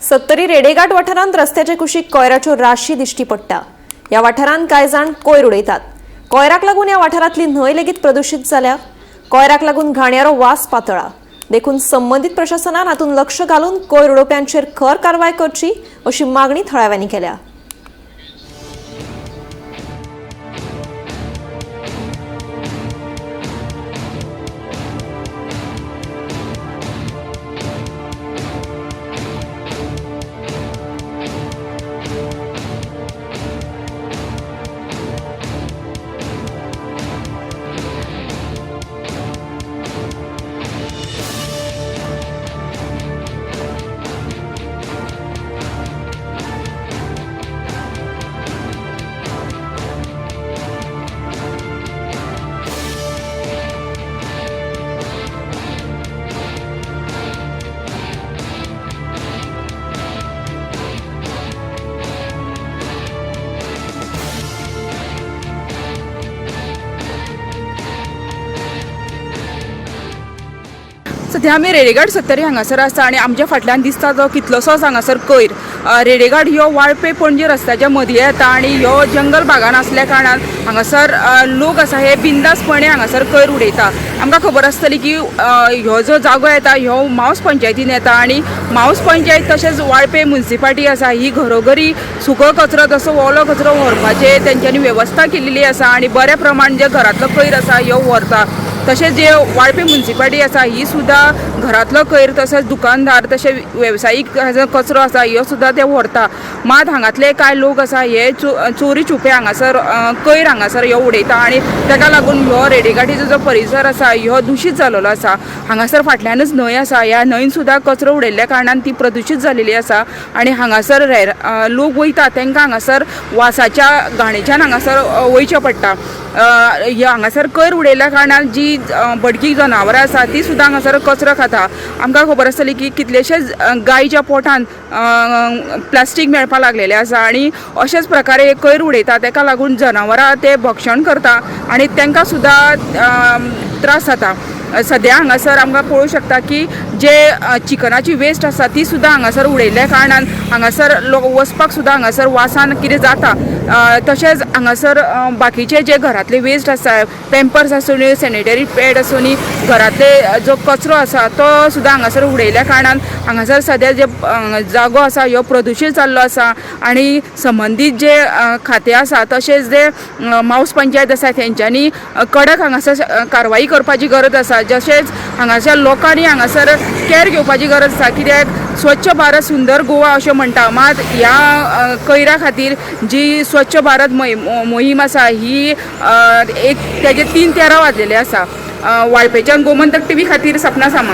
सत्तरी रेडेघाट वाठारांत रस्त्याच्या कुशीक कोयराच्यो राशी दिश्टी पडटा. ह्या वाठारांत कांय जाण कोयर उडयतात. कोयराक लागून ह्या वाठारांतली न्हंय लेगीत प्रदुशीत जाल्या. कोयराक लागून घाणयारो वास पातळा. देखून संबंदीत प्रशासनान हातूंत लक्ष घालून कोयर उडोवप्यांचेर खर कारवाय करची अशी मागणी थळाव्यांनी केल्या. सध्या आमी रेडेघाट सत्तरी हांगासर आसा आनी आमच्या फाटल्यान दिसता तो कितलोसोच हांगासर कोयर. रेडेघाट ह्यो वाळपे पणजे रस्त्याच्या मदीं येता आनी ह्यो जंगल भागान आसल्या कारणान हांगासर लोक आसा हे बिंदासपणे हांगासर कोयर उडयता. आमकां खबर आसतली की ह्यो जो जागो येता ह्यो मावस पंचायतीन येता आनी मावस पंचायत तशेंच वाळपे मुन्सिपाल्टी आसा ही घरोघरी सुको कचरो तसो ओलो कचरो व्हरपाचे तेंच्यांनी वेवस्था केलेली आसा आनी बऱ्या प्रमाण जे घरांतलो कोयर आसा ह्यो व्हरता. तशेंच जे वाळपे मुन्सिपाल्टी आसा ही सुद्दां घरांतलो कोयर तशेंच दुकानदार तशें वेवसायीक कचरो आसा ह्यो सुद्दां ते व्हरता. मात हांगातले कांय लोक आसा हे चोरी छुपे हांगासर कोयर हांगासर ह्यो उडयता आनी ताका लागून ह्यो रेडेघाटीचो जो परिसर आसा ह्यो दुशीत जाल्लो आसा. हांगासर फाटल्यानच न्हंय आसा, ह्या न्हंयन सुद्दां कचरो उडयल्ल्या कारणान ती प्रदुशीत जालेली आसा आनी हांगासर लोक वयता तांकां हांगासर वासाच्या घाणीच्यान हांगासर वयचें पडटा. हांगासर कोयर उडयल्ल्या कारणान जी भटकी जनावरां आसा ती सुद्दां हांगासर कचरो खाता. आमकां खबर आसतली की कितलेशेच गायच्या पोटान प्लास्टीक मेळपाक लागलेलें आसा आनी अशेंच प्रकारे कोयर उडयता ताका लागून जनावरां ते भक्षण करता आनी तांकां सुद्दां त्रास जाता. सद्या हांगासर आमकां पळोवंक शकता की जे चिकनाची वेस्ट आसा ती सुद्दां हांगासर उडयल्ल्या कारणान हांगासर लोक वचपाक सुद्दां हांगासर वासान कितें जाता. तशेंच हांगासर बाकीचे जे घरांतले वेस्ट आसा, पेम्पर्स आसूं, सॅनिटरी पॅड आसूं, घरांतले जो कचरो आसा तो सुद्दां हांगासर उडयल्ल्या कारणान हांगासर सद्या जे जागो आसा ह्यो प्रदुशीत जाल्लो आसा आनी संबंदीत जे खातें आसा तशेंच जे मावस पंचायत आसा तेंच्यांनी कडक हांगासर कारवाई करपाची गरज आसा. तशेंच हांगासर लोकांनी हांगासर कॅर घेवपाची गरज आसा, कित्याक स्वच्छ भारत सुंदर गोवा अशें म्हणटा, मात ह्या कोयरा खातीर जी स्वच्छ भारत मोहीम आसा ही एक तेजे 3-13 वाजलेले आसा. वाळपेच्यान गोमंतक टीव्ही खातीर सपना सामंत.